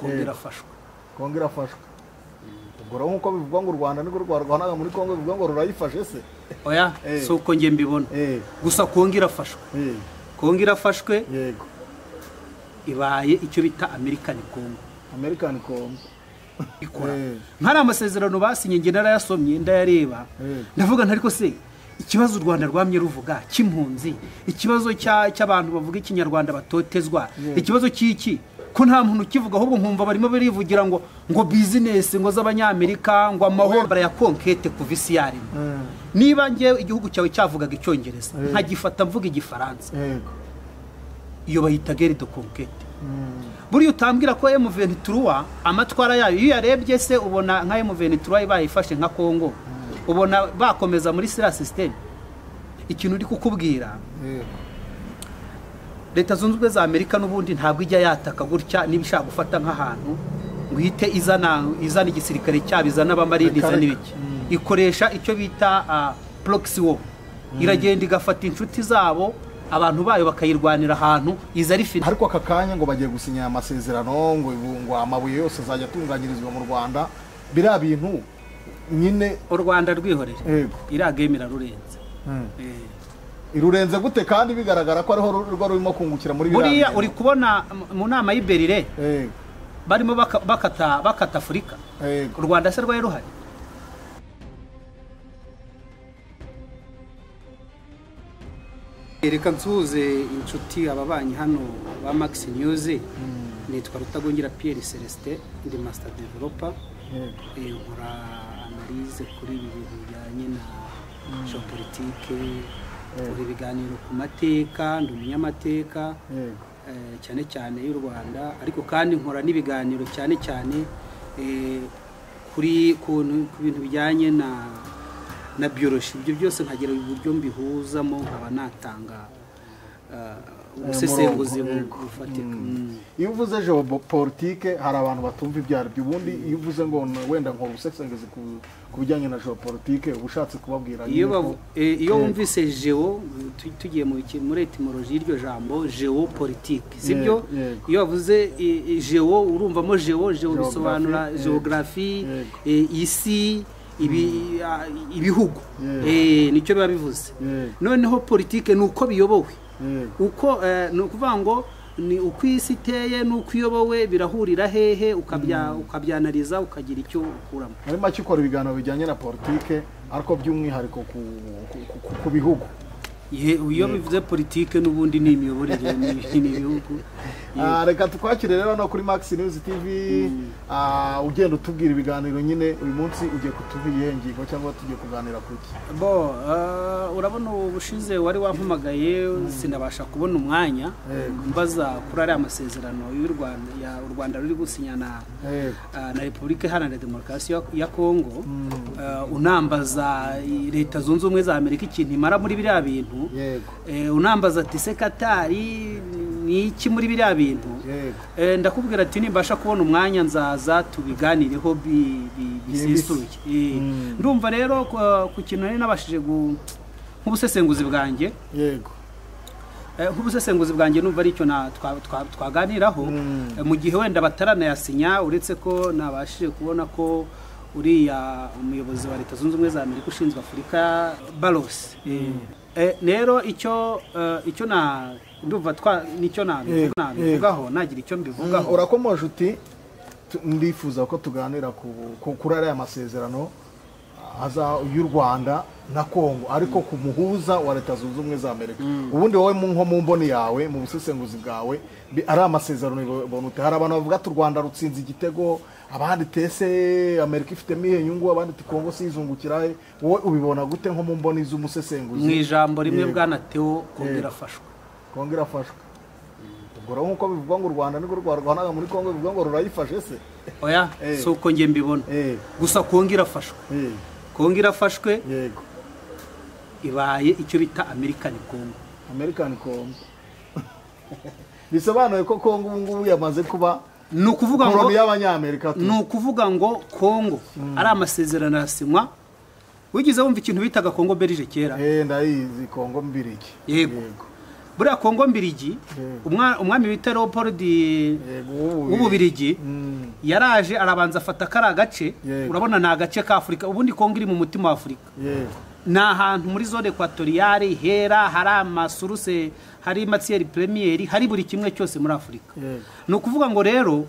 Kongo irafashwe. Kongo irafashwe. Ubwo rero nkuko bivugwa ngo u Rwanda niko rwarwanaga muri Kongo, bivugwa ngo rurayifashe se? Oya, si uko njye mbibona. Gusa Kongo irafashwe. Kongo irafashwe. Yego. Ibaye icyo bita American Congo. American Congo. Ikora. Nkari amasezerano basinye nge narayasomye ndayareba. Ndavuga ntariko se ikibazo u Rwanda rwamye ruvuga cy'impunzi, ikibazo cy'abantu bavuga ikinyarwanda batotezwa, ikibazo cy'iki ko nta muntu ukivuga, ahubwo nkumva barimo barivugira ngo business ngo z'abanyamerika ngo amahoro baraya conquête kuva isi yaremwe. Niba nge igihugu cyawe cyavugaga icyongereza nkagifata mvuga igifaransa, iyo bayita guerre de conquête. Buriya utambwira ko M23 amatwara yayo iyo yarebye se ubona nka M23 bayifashe nka Kongo, ubona bakomeza muri sira system. Ikintu uri kukubwira, Leta Zunze Ubumwe za Amerika n'ubundi ntabwo ijya yataka gutya niba ishaka gufata nk'ahantu ngo ihite izana igisirikare cyabo, izana abamarine, izana ibiki. Ikoresha icyo bita proxy war. Iragenda igafata inshuti zabo, abantu bayo bakayirwanira ahantu iza ari fini. Ariko aka kanya ngo bagiye gusinya amasezerano ngo amabuye yose azajya atunganyirizwa mu Rwanda, biriya bintu nyine u Rwanda rwihorera. Iriya game irarurenze. Irurenze gute kandi bigaragara ko ariho rwo rurimo kungukira muri biriya? Buriya uri kubona mu nama y'i Berlin barimo bakata Afurika. U Rwanda se rwari ruhari? Reka nsuhuze inshuti ababanyi hano ba Max News. Nitwa Rutagungira Pierre Celestin, ndi master developer. Nkora analyse kuri ibi bintu bijyanye na geopolitique, kuri ibiganiro ku mateka, ndi umunyamateka cyane cyane y'u Rwanda, ariko kandi nkora n'ibiganiro cyane cyane kuri ku bintu bijyanye na biology. Ibyo byose nkagira uburyo mbihuzamo nkaba natanga ubusesenguzi bufatika. Iyo uvuze geopolitique hari abantu batumva ibyaro by'ubundi. Iyo uvuze ngo wenda nkora ubusesenguzi ku bijyanye na geopolitique, ubushatse kubabwira iyo wumvise geo, tugiye muri etymologie y'iryo jambo geopolitique, sibyo? Iyo wavuze geo urumvamo geo bisobanura geography, isi, ibihugu, nicyo biba bivuze. Noneho politike ni uko biyobowe, uko ni ukuvuga ngo ni uko isi iteye n'uko iyobowe birahurira hehe, ukabyanariza ukagira icyo ukuramo. Muri make ukora ibiganiro bijyanye na politike ariko by'umwihariko ku bihugu. Iyo bivuze politike n'ubundi ni imiyoborere n'ibihugu. Reka tukwakire rero no kuri Max News TV, ugenda utubwira ibiganiro nyine. Uyu munsi ugiye kutubwira ingingo cyangwa tugiye kuganira kuki? Bo urabona ubushize wari wampamagaye sinabasha kubona umwanya mbaza kuri ariya amasezerano y'u Rwanda ya u Rwanda ruri gusinya na Republika Iharanira Demokarasi ya Kongo, unambaza Leta Zunze Ubumwe za Amerika ikintu imara muri biriya bintu. Unambaza ati se Katari ni iki muri biriya bintu? Ndakubwira ati nimbasha kubona umwanya nzaza tubiganireho bisesuye. Ndumva rero ku kintu nari nabashije nk'ubusesenguzi bwanjye. Yego. Nk'ubusesenguzi bwanjye numva ari icyo twaganiraho mu gihe wenda bataranayasinya, uretse ko nabashije kubona ko uriya umuyobozi wa Leta Zunze Ubumwe za Amerika ushinzwe Afurika Barros. Rero icyo na ndumva nicyo nabivugaho, nagira icyo mbivugaho. Urakomoje uti ndifuza ko tuganira kuri ariya masezerano aza y'u Rwanda na Kongo, ariko ku muhuza wa Leta Zunze Ubumwe za Amerika. Ubundi wowe nko mu mboni yawe, mu busesenguzi bwawe, ari amasezerano ubona ute? Hari abantu bavuga ati u Rwanda rutsinze igitego, abandi tese Amerika ifitemo iyihe nyungu, abandi ati Kongo sizungukira he. Wowe ubibona gute nko mu mboni z'umusesenguzi? Mu ijambo rimwe bwana Theo, Kongo irafashwe. Kongo irafashwe. Ubwo rero nkuko bivugwa ngo u Rwanda niko rwarwanaga muri Kongo, bivugwa ngo rurayifashe se? Oya, si uko njye mbibona. Gusa Kongo irafashwe. Kongo irafashwe. Yego. Ibaye icyo bita American Congo. American Congo. Bisobanuye ko Kongo ubu ngubu yamaze kuba ni ukuvuga ngo y'abanyamerika. Ni ukuvuga ngo Kongo ari amasezerano arasinywa. Wigize wumva ikintu bitaga Kongo Belge kera? Ndayizi Kongo Mbirigi. Yego. Buriya Kongo Mbirigi, umwami bita Leopold w'Ububirigi Yaraje arabanza afata kari agace. Urabona ni agace ka Afurika, ubundi Kongo iri mu mutima wa Afurika. Ni ahantu muri zone ekwatoriyale hera, hari amasuruse, hari matière première, hari buri kimwe cyose muri Afurika. Ni ukuvuga ngo rero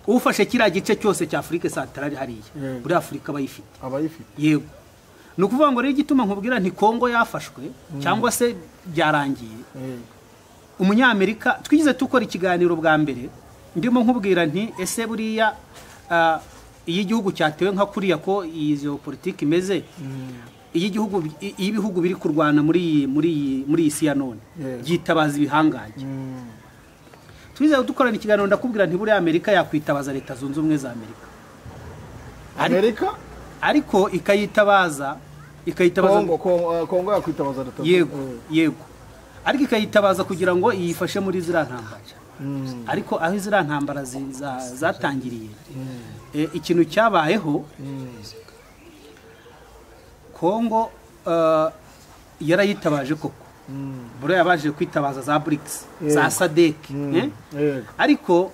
ufashe kiriya gice cyose cya Afrique centrale hariya muri Afurika bayifite, abayifite. Yego, ni ukuvuga ngo rero igituma nkubwira nti Kongo yafashwe cyangwa se byarangiye, umunyamerika twigize tukora ikiganiro bwa mbere ndimo nkubwira nti ese buriya iyo igihugu cyatewe nka kuriya ko iyi politiki imeze, iyo ibihugu biri kurwana muri iyi si ya none byitabaza ibihangange. Twize dukorana ikiganiro ndakubwira nti buriya Amerika yakwitabaza Leta Zunze Ubumwe za Amerika. Amerika ariko ikayitabaza Kongo yakwitabaza Leta. Yego, yego, ariko ikayitabaza kugira ngo iyifashe muri ziriya ntambara. Ariko aho ziriya ntambara zatangiriye, ikintu cyabayeho, Kongo yarayitabaje koko. Buriya yabaje kwitabaza za BRICS, za SADC, ariko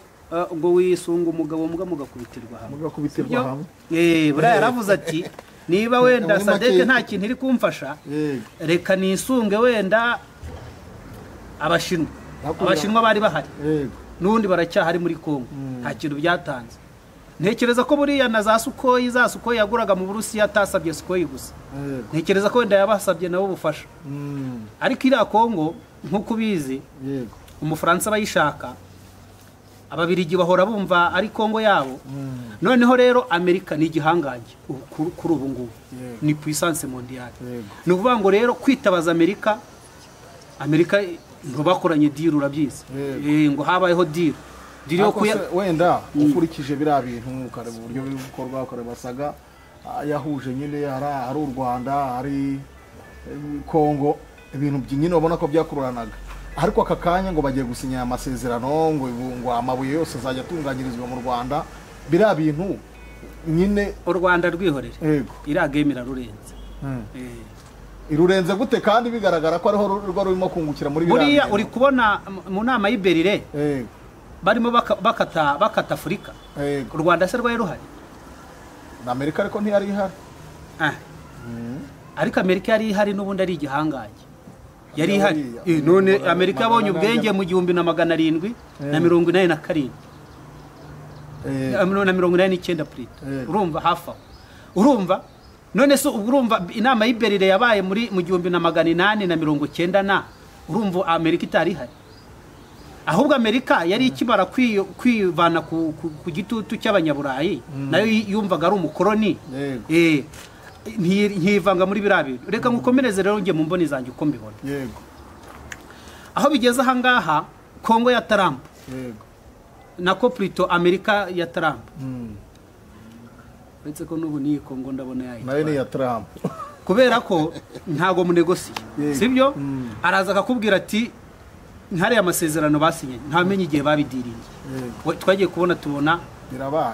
ngo wisunga umugabo mbwa mugakubitirwa hamwe. Buriya yaravuze ati niba wenda SADC nta kintu iri kumfasha, reka nisunge wenda Abashinwa. Abashinwa bari bahari n'ubundi baracyahari muri Kongo, nta kintu byatanze. Ntekereza ko buriya na za Sukoyi yaguraga mu Burusiya atasabye Sukoyi gusa, ntekereza ko wenda yabasabye nabo ubufasha. Ariko iriya Kongo nk'uko ubizi, Umufaransa bayishaka, Ababirigi bahora bumva ari Kongo yabo. Noneho rero Amerika ni igihangange kuri ubu ngubu, ni puissance mondiale. Ni ukuvuga ngo rero kwitabaza Amerika, Amerika ntibakoranye deal, urabyizi, ngo habayeho deal. Wenda ukurikije biriya bintu ukareba uburyo biri gukorwa, ukareba saga yahuje nyine ari u Rwanda, ari Kongo, ibintu nyine ubona ko byakururanaga. Ariko aka kanya ngo bagiye gusinya amasezerano ngo amabuye yose azajya atunganyirizwa mu Rwanda, biriya bintu nyine u Rwanda rwihorere. Iriya game irarurenze. Irurenze gute kandi bigaragara ko ariho rwo rurimo kungukira muri biriya? Buriya uri kubona mu nama y'Iberire barimo bakata Afurika. U Rwanda se rwari ruhari? Na Amerika ariko ntiyari ihari. Ariko Amerika yari ihari n'ubundi ari igihangange. Yari ihari. None Amerika yabonye ubwenge mu 1787. 89 plutôt. Urumva hafi aho. Urumva? None se urumva inama y'Iberire yabaye muri mu 1890 na urumva Amerika itari ihari? Ahubwo Amerika yari ikimara kwivana ku gitutu cy'abanyaburayi, nayo yumvaga ari umukoloni, ntiyivanga muri biriya bintu. Reka ngukomereze rero nge mu mboni zanjye uko mbibona. Aho bigeze aha ngaha, Kongo ya Trump, nako plutôt Amerika ya Trump, uretse ko n'ubu niyi Kongo ndabona yayitwaye, nayo ni ya Trump, kubera ko ntago munegosiye, sibyo? Araza akakubwira ati ntare amasezerano basinye ntamenye igihe babidiriye. Twagiye kubona tubona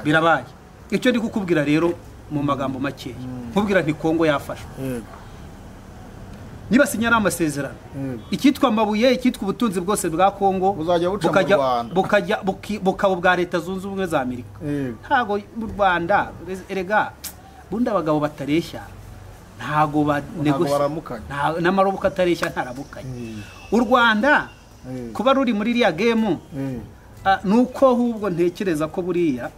birabaye. Icyo ndi kukubwira rero mu magambo make, nkubwira nti Kongo yafashwe. Niba sinya amasezerano, icyitwa amabuye, icyitwa ubutunzi bwose bwa Kongo bukajya bukaba bwa Leta Zunze Ubumwe za Amerika. Ntago mu Rwanda erega bundi abagabo batareshya, ntago baramukanye, n'amaroboka atareshya ntaramukanye. U Rwanda kuba ruri muri iriya game nuko ahubwo ntekereza ko buriya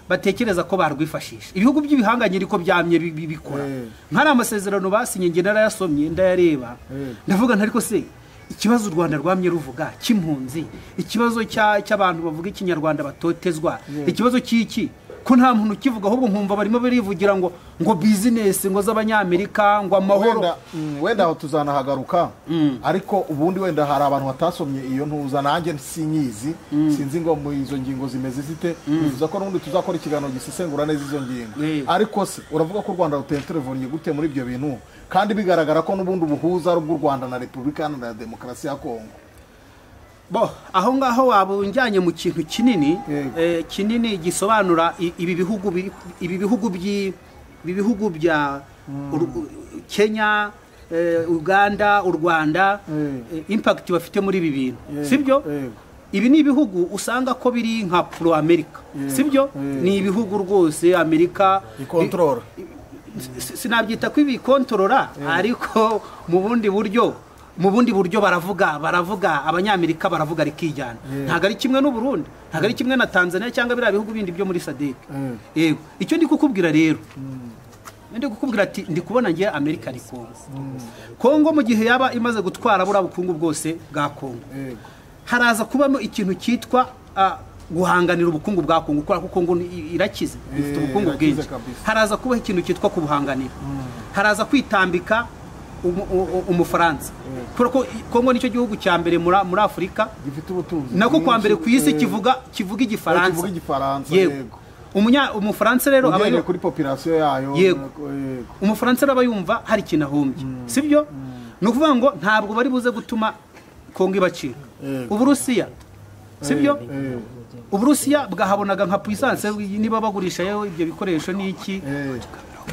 batekereza ko barwifashisha ibihugu by'ibihanganye ariko byamye bibikora. Nkari amasezerano basinye nge narayasomye ndayareba, ndavuga nti ariko se ikibazo u Rwanda rwamye ruvuga cy'impunzi, ikibazo cy'abantu bavuga ikinyarwanda batotezwa, ikibazo cy'iki ko nta muntu ukivuga, ahubwo nkumva barimo barivugira ngo business ngo z'abanyamerika ngo amahoro. Wenda aho tuzanahagaruka, ariko ubundi wenda hari abantu batasomye iyo ntuza, nanjye sinyizi, sinzi ngo mu izo ngingo zimeze zite, bivuze ko n'ubundi tuzakora ikiganiro gisesengura neza izo ngingo. Ariko se uravuga ko u Rwanda rutenterevonye gute muri ibyo bintu kandi bigaragara ko n'ubundi ubuhuza ari ubw'u Rwanda na Repubulika Iharanira Demokarasi ya Kongo? Bo aho ngaho wabunjyanye mu kintu kinini, kinini gisobanura ibi bihugu bya Kenya, Uganda, u Rwanda, impact bafite muri ibi bintu, sibyo? Ibi ni ibihugu usanga ko biri nka pro America, sibyo? Ni ibihugu rwose Amerika ikontorora, sinabyita ko ibikontorora, ariko mu bundi buryo baravuga abanyamerika baravuga rikijyana. Ntago ari kimwe n'u Burundi, ntago ari kimwe na Tanzania cyangwa biriya bihugu bindi byo muri SADC. Yego, icyo ndi kukubwira rero, ndi kukubwira ati ndi kubona ngiye Amerika ari Kongo. Kongo mu gihe yaba imaze gutwara buriya bukungu bwose bwa Kongo, haraza kubamo ikintu cyitwa guhanganira ubukungu bwa Kongo, kubera ko Kongo irakize, ifite ubukungu bwinshi. Haraza kubaho ikintu cyitwa kubuhanganira, haraza kwitambika umufaransa, kubera ko Kongo nicyo gihugu cya mbere muri Afurika gifite ubutunzi, nako kwa mbere ku isi kivuga igifaransa. Yego, umufaransa rero aba kuri population yayo. Yego, umufaransa aba yumva hari ikintu ahumbye, sibyo? Ni ukuvuga ngo ntabwo bari buze gutuma Kongo ibacika. Uburusiya, sibyo? Uburusiya bwahabonaga nka puissance, niba bagurisha yewe ibyo bikoresho n'iki.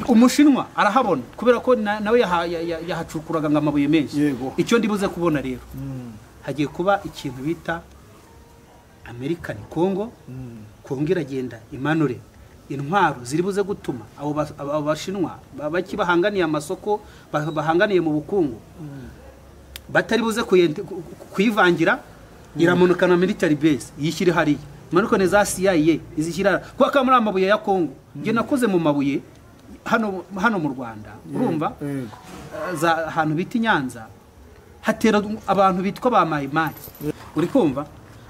Umushinwa arahabona kubera ko nawe yahacukuraga ngo amabuye menshi. Icyo ndibuze kubona rero, hagiye kuba ikintu bita America ni Kongo. Kongo iragenda imanure intwaro ziri buze gutuma abo bashinwa bakibahanganiye amasoko, bahanganiye mu bukungu, batari buze kuyivangira. Iramanukana military base yishyire hariya, imanukane za CIA izishyira kwa kamuri amabuye ya Kongo. Nge nakoze mu mabuye hano mu Rwanda, urumva za ahantu bita Nyanza hatera abantu bitwa ba Mayimayi, uri kumva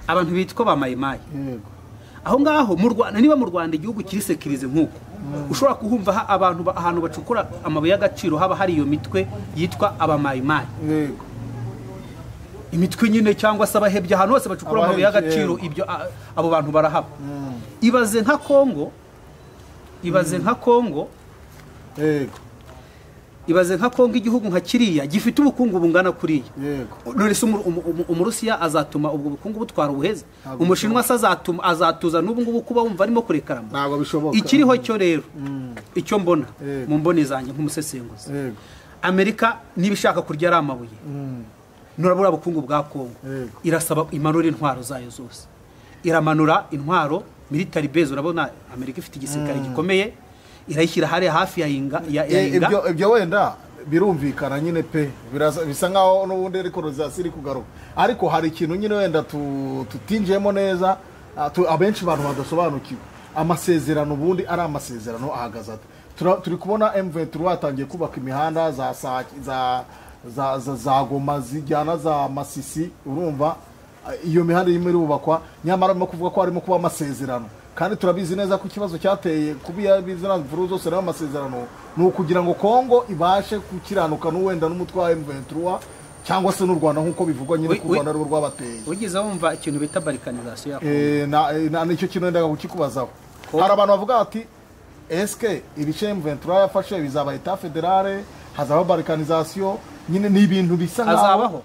abantu bitwa ba Mayimayi aho ngaho mu Rwanda. Niba mu Rwanda igihugu kiri sekirize nkuko ushobora kuhumva abantu ahantu bacukura amabuye y'agaciro haba hari iyo mitwe yitwa abamayimayi, imitwe nyine cyangwa se abahebye ahantu hose bacukura amabuye y'agaciro, ibyo abo bantu barahaba. Ibaze nka Kongo, ibaze nka Kongo, ibaze nka Kongo, igihugu nka kiriya gifite ubukungu bungana kuriya. None se umurusiya azatuma ubwo bukungu butwara ubuheze? Umushinwa se azatuma azatuza n'ubu ngubu kuba wumva arimo kurekarama? Ntabwo bishoboka. Ikiriho cyo rero, icyo mbona mu mboni zanjye nk'umusesenguzi, Amerika niba ishaka kurya ari amabuye, nurabura bukungu bwa Kongo, irasaba imanura intwaro zayo zose. Iramanura intwaro military base, urabona Amerika ifite igisirikare gikomeye, irayishyira hariya hafi ya Inga. Ibyo wenda birumvikana nyine pe, bisa nkaho n'ubundi ariko rozasi iri kugaruka, ariko hari ikintu nyine wenda tutinjiyemo neza, abenshi bantu badasobanukiwe. Amasezerano ubundi ari amasezerano ahagaze ate? Turi kubona M23 atangiye kubaka imihanda za Goma zijyana za Masisi, urumva iyo mihanda irimo irubakwa, nyamara arimo kuvuga ko harimo kuba amasezerano, kandi turabizi neza ko ikibazo cyateye kubiya bizana mvuru zose nayo amasezerano ni ukugira ngo Kongo ibashe gukiranuka n'uwenda n'umutwe wa M23 cyangwa se n'u Rwanda nkuko bivugwa nyine ku Rwanda rwabateye. Ugize wumva ikintu bita balkanization ya Kongo? Na nicyo kintu ndaga kukikubazaho. Hari abantu bavuga ati eske ibice M23 yafashe bizaba eta federale, hazaba balkanization, nyine ni ibintu bisa nkaho hazabaho.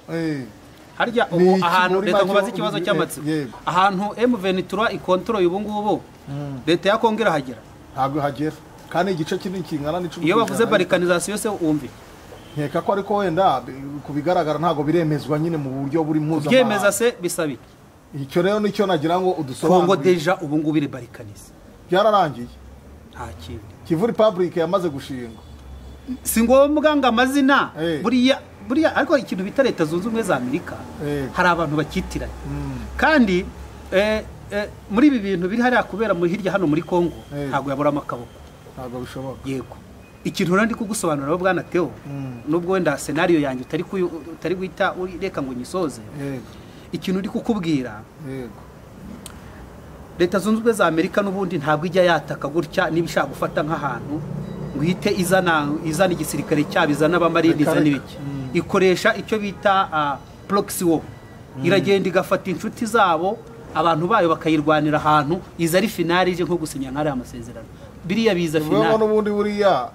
Harya ubu ahantu reka nkubaze ikibazo cy'amatsiko, ahantu M23 ikontorora ubu ngubu leta ya Kongo irahagera? Ntabwo ihagera, kandi igice kinini kingana n'icumi. Iyo bavuze balkanization se wumve nkeka ko ariko wenda kubigaragara ntabwo biremezwa nyine mu buryo buri mpuzamahanga. Byemeza se bisaba iki? Icyo rero nicyo nagira ngo udusobanurire. Kongo deja ubu ngubu iri balkanize, byararangiye, nta kindi. Kivu Republic yamaze gushingwa, si ngombwa ngo amazina buriya ariko ikintu bita leta zunze ubumwe za Amerika hari abantu bakitiranya. Kandi muri ibi bintu biri hariya kubera muri hirya hano muri Kongo ntabwo yaburamo akaboko, ntabwo bishoboka. Yego, ikintu rero ndi kugusobanurira bwana Theo, nubwo wenda scenario yanjye utari guhita ureka ngo nyisoze, ikintu ndi kukubwira, leta zunze ubumwe za Amerika n'ubundi ntabwo ijya yataka gutya niba ishaka gufata nk'ahantu ngo ihite izana igisirikare cyabo, izana abamarine, izana ibiki. Ikoresha icyo bita proxy war, iragenda igafata inshuti zabo, abantu bayo bakayirwanira ahantu, iza ari finale ije nko gusinya nk'ariya amasezerano. Biriya biza finale. N'ubundi buriya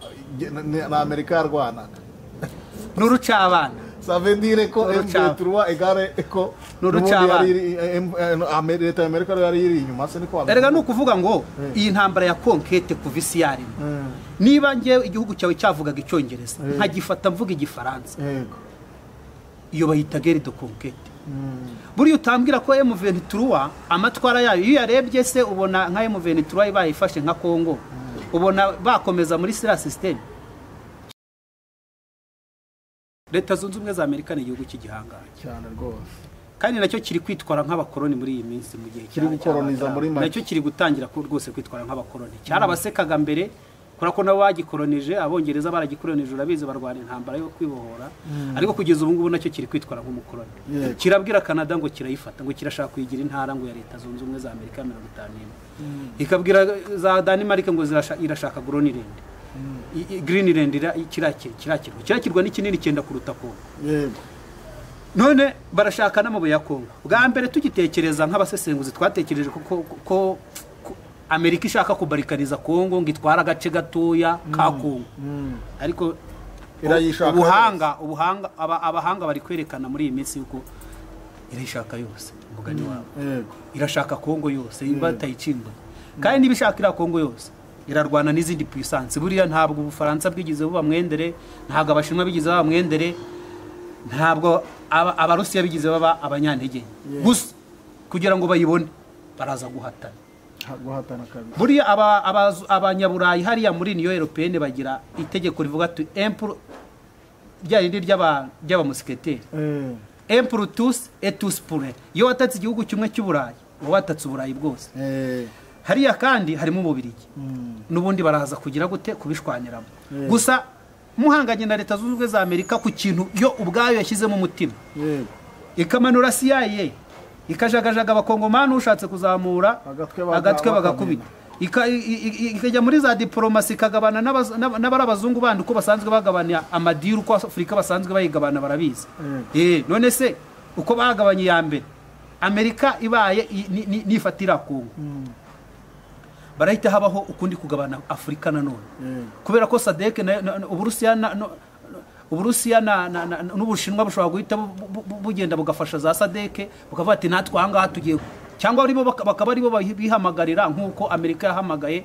na Amerika yarwanaga n'urucabana, ça veut dire ko M23 égale ko n'urucabana, leta ya Amerika yari iri inyuma se niko. Erega ni ukuvuga ngo iyi ntambara ya conquête kuva isi yarimo, niba ngewe igihugu cyawe cyavugaga icyongereza nkagifata mvuga igifaransa, iyo bayita guerre de conquête. Buriya utambwira ko M23 amatwara yayo iyo yarebye se ubona nka M23 ibaye ifashe nka Kongo, ubona bakomeza muri sira system. Leta Zunze Ubumwe za Amerika ni igihugu cy'igihangange cyane rwose, kandi nacyo kiri kwitwara nk'abakoloni muri iyi minsi mu gihe kiri gukoloniza muri make, nacyo kiri gutangira rwose kwitwara nk'abakoloni. Cyarabasekaga mbere kubera ko nabo bagikolonije, Abongereza baragikolonije, urabizi, barwana intambara yo kwibohora, ariko kugeza ubu ngubu nacyo kiri kwitwara nk'umukoloni. Kirabwira Canada ngo kirayifata, ngo kirashaka kuyigira intara ngo ya Leta Zunze Ubumwe za Amerika 51, ikabwira za Denmark ngo irashaka Greenland. Greenland kirakirwa ni kinini cyenda kuruta Kongo. Yego. None barashaka n'amabuye ya Kongo. Bwa mbere tugitekereza nk'abasesenguzi twatekereje ko Amerika ishaka kubarikaniza Kongo ngo itwara agace gatoya ka Kongo. Ariko ubuhanga abahanga bari kwerekana muri iyi minsi yuko irayishaka yose, umugani wabo. Yego. Irashaka Kongo yose ibatayicimba. Kandi nibishakira Kongo yose irarwana n'izindi puissance. Buriya ntabwo Ubufaransa bwigize buba mwendere, ntabwo Abashinwa bigize baba mwendere, ntabwo Abarusiya bigize baba abanyantege. Gusa kugira ngo bayibone baraza guhatana. Guhatana kabisa. Buriya abanyaburayi hariya muri Union Européenne bagira itegeko rivuga ati impro rya rindi ry'abamusiketeri. Un pour tous et tous pour un. Iyo watatse igihugu kimwe cy'Uburayi, uba watatse Uburayi bwose. Hariya kandi harimo Ububirigi. Nubundi baraza kugira gute kubishwaniramo. Gusa muhanganye na Leta Zunze Ubumwe za Amerika ku kintu yo ubwayo yashyizemo umutima. Ikamanura CIA, ikajagajaga abakongomani ushatse kuzamura agatwe bagakubita. Ikajya muri za diplomasi ikagabana n'abarabazungu bandi uko basanzwe bagabana amadiri, uko Afrika basanzwe bayigabana barabizi. None se uko bagabanye ya mbere Amerika ibaye nifatira Kongo, barahita habaho ukundi kugabana Afrika nanone. Kubera ko SADC Uburusiya n'Ubushinwa bushobora guhita bugenda bugafasha za SADC, bukavuga ati natwe aha ngaha tugiye, cyangwa aribo bakaba aribo bihamagarira nk'uko Amerika yahamagaye,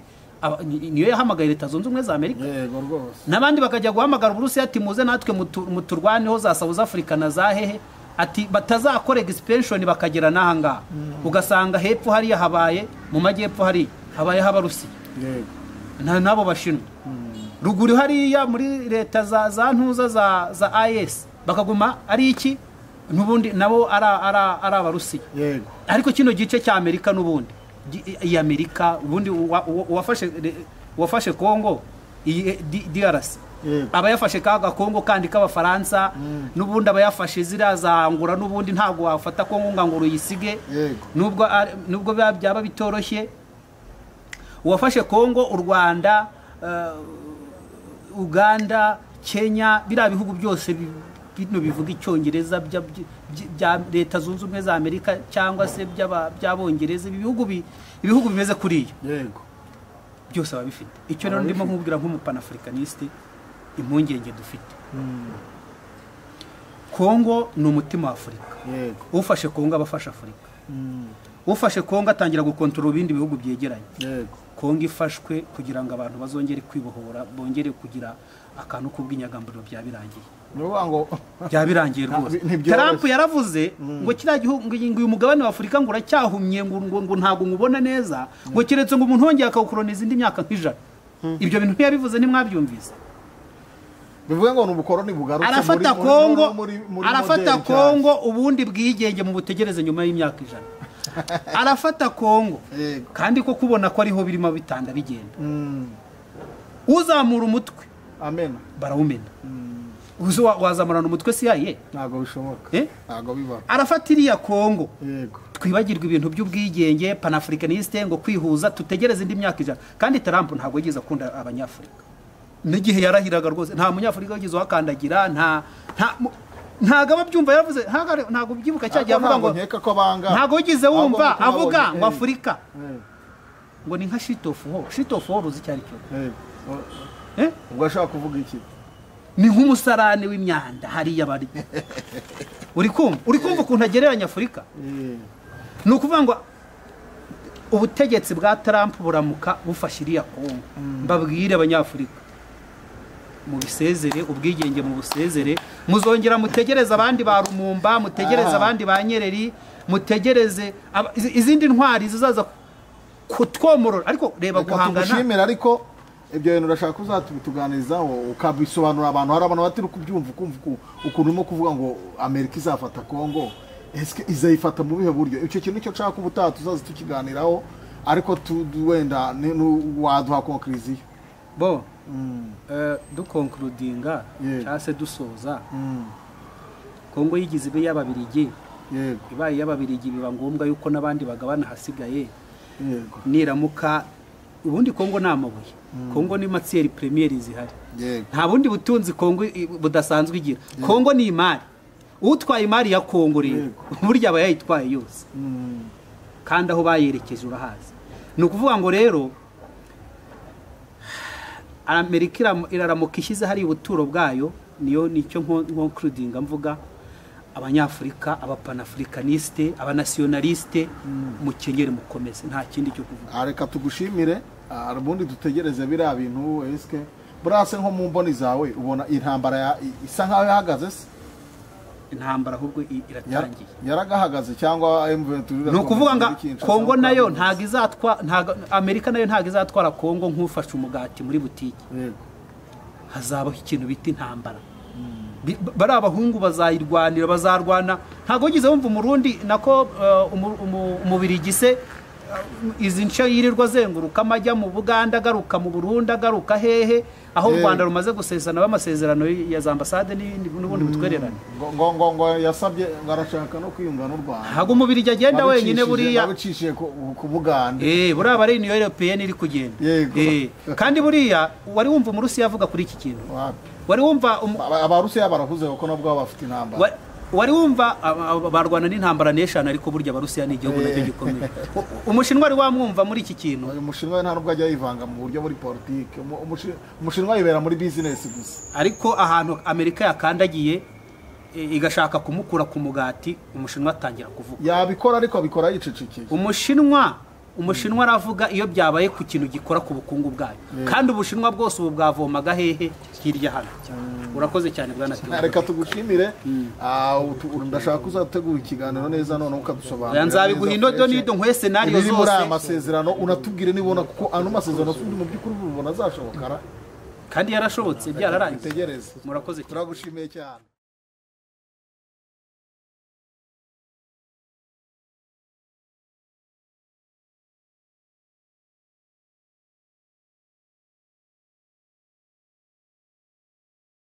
niyo yahamagaye Leta Zunze Ubumwe za Amerika. Yego rwose. N'abandi bakajya guhamagara Uburusiya ati muze natwe muturwaneho za South Africa na za hehe, ati batazakora expansion bakagera n'aha ngaha. Ugasanga hepfo hariya habaye, mu majyepfo hariya habaye Abarusiya. Yego. Nabo Bashinwa. Ruguru hariya muri leta za ntuza za IS bakaguma ari iki nubundi nabo ari Abarusiya. Yego. Ariko kino gice cya Amerika nubundi iyi Amerika ubundi uwafashe Kongo iyi DRC aba yafashe kaga Kongo kandi k'Abafaransa, nubundi aba yafashe ziriya za Angola, nubundi ntago wafata Kongo ngo uyisige. Nubwo byaba bitoroshye. Uwafashe Kongo, u Rwanda, Uganda, Kenya, biriya bihugu byose bino bivuga Icyongereza bya Leta Zunze Ubumwe za Amerika cyangwa se by'Abongereza, ibihugu bimeze kuriya. Yego. Byose ababifite. Icyo rero ndimo nkubwira nk'umupanafricaniste, impungenge dufite. Kongo ni umutima wa Afrika. Yego. Ufashe Kongo abafasha Afrika. Ufashe Kongo atangira gukontorora ibindi bihugu byegeranye. Yego. Kongo ifashwe kugira ngo abantu bazongere kwibohora, bongere kugira akantu k'ubwinyagamburiro byabirangiye. Byabirangiye rwose. Trump yaravuze ngo kiriya gihugu, ngo uyu mugabane wa Afrika ngo uracyahumye, ngo ntago ngubona neza, ngo kiretse ngo umuntu wongeye akawukoloniza indi myaka nk'ijana. Ibyo bintu ntiyabivuze, ntimwabyumvise. Bivuga ngo n'ubukoroni bugarutse arafata Kongo, arafata Kongo ubundi bwigenge mu butegereze nyuma y'imyaka 100. Arafata Kongo kandi ko kubona ko ariho birimo bitanda bigenda. Uzamura umutwe amena barawumena. Uzo wazamurana umutwe CIA ntago bishoboka. Ntago biba. Arafata iriya Kongo. Yego. Twibagirwa ibintu by'ubwigenge, panafricaniste ngo kwihuza, tutegereze indi myaka 100. Kandi Trump ntago yigeze akunda Abanyafrika. N'igihe yarahiraga rwose nta munyafrika wigeze wakandagira, ntago ababyumva yaravuze, ntago byibuka cyagiye avuga ngo ntago wigeze wumva avuga ngo Afrika ngo ni nka shit of war. Shit of war uzi cyari cyo? Ubwo ashaka kuvuga iki? Ni nk'umusarane w'imyanda hariya bari. Uri kumva ukuntu agereranya Afrika? Ni ukuvuga ngo ubutegetsi bwa Trump buramuka bufashe iriya Kongo. Mbabwire Abanyafrika, mu bisezere, ubwigenge mu busezere, muzongera mutegereze abandi ba Lumumba, mutegereze abandi ba Nyereri, mutegereze izindi ntwari zizaza kutwomorora. Ariko reba guhangana. Tugushimira, ariko ibyo bintu urashaka uzatubituganirizaho ukabisobanura abantu. Hari abantu batari kubyumva, ukumva ukuntu urimo kuvuga ngo Amerika izafata Kongo, ese izayifata mu bihe buryo? Icyo kintu nicyo nshaka ubutaha tuzaza tukiganiraho, ariko wenda waduha conclusion. Bo dukonkludinga cyangwa se dusoza, Kongo yigize ibe y'Ababirigi. Ibaye y'Ababirigi biba ngombwa yuko n'abandi bagabana hasigaye. Niramuka ubundi Kongo ni amabuye, Kongo ni matière première zihari, nta bundi butunzi Kongo budasanzwe igira. Kongo ni imari, utwaye imari ya Kongo rero burya aba yayitwaye yose, kandi aho bayerekeje urahazi. Ni ukuvuga ngo rero Amerika iraramuka ishyize hari ubuturo bwayo, niyo nicyo nkonkludinga mvuga. Abanyafurika, abapanafricaniste, abanationaliste, mukenyere mukomeze, nta kindi cyo kuvuga. Reka tugushimire, ubundi dutegereze biriya bintu. Eske burase nko mu mboni zawe ubona intambara isa nkaho yahagaze se? Intambara ahubwo iratangiye. Yaragahagaze cyangwa M23? Ni ukuvuga ngo Kongo nayo ntago izatwa, ntago Amerika nayo ntago izatwara Kongo nk'ufashe umugati muri butike. Hazabaho ikintu bita intambara. Bari abahungu bazayirwanira, bazarwana. Ntago wigeze wumva Umurundi nako Umubirigi se izi nce yirirwa azenguruka amajya mu Buganda, agaruka mu Burundi, agaruka hehe, aho u Rwanda rumaze gusesana amasezerano ya za ambasade n'ubundi butwererane. Ngo yasabye ngo arashaka no kwiyunga n'u Rwanda. Ntago Umubirigi agenda wenyine buriya, babicishije ku Buganda. Buriya bari Union Européenne iri kugenda. Kandi buriya wari wumva Umurusiya avuga kuri iki kintu? Wari wumva Abarusiya barahuze kuko nabwo bafite intambara. Wari wumva barwana n'intambara n'eshanu, ariko burya Abarusiya ni igihugu nacyo gikomeye. Umushinwa wari wamwumva muri iki kintu? Umushinwa nta nubwo ajya yivanga mu buryo muri politike. Umushinwa yibera muri business gusa. Ariko ahantu Amerika yakandagiye igashaka kumukura ku mugati, Umushinwa atangira kuvuga. Yabikora ariko abikora yicecekeye. Umushinwa aravuga iyo byabaye ku kintu gikora ku bukungu bwayo. Kandi Ubushinwa bwose ubu bwavomaga hehe? Hirya hano. Urakoze cyane bwana Theo. Reka tugushimire. Ndashaka uzategura ikiganiro neza none ukadusobanurira. Nzabiguha indodo n'ido nkwe scenario zose. Muri aya masezerano unatubwire nibona, kuko ano masezerano sundi mu by'ukuri ubona azashoboka. Kandi yarashobotse, byararangiye. Murakoze, turagushimiye cyane.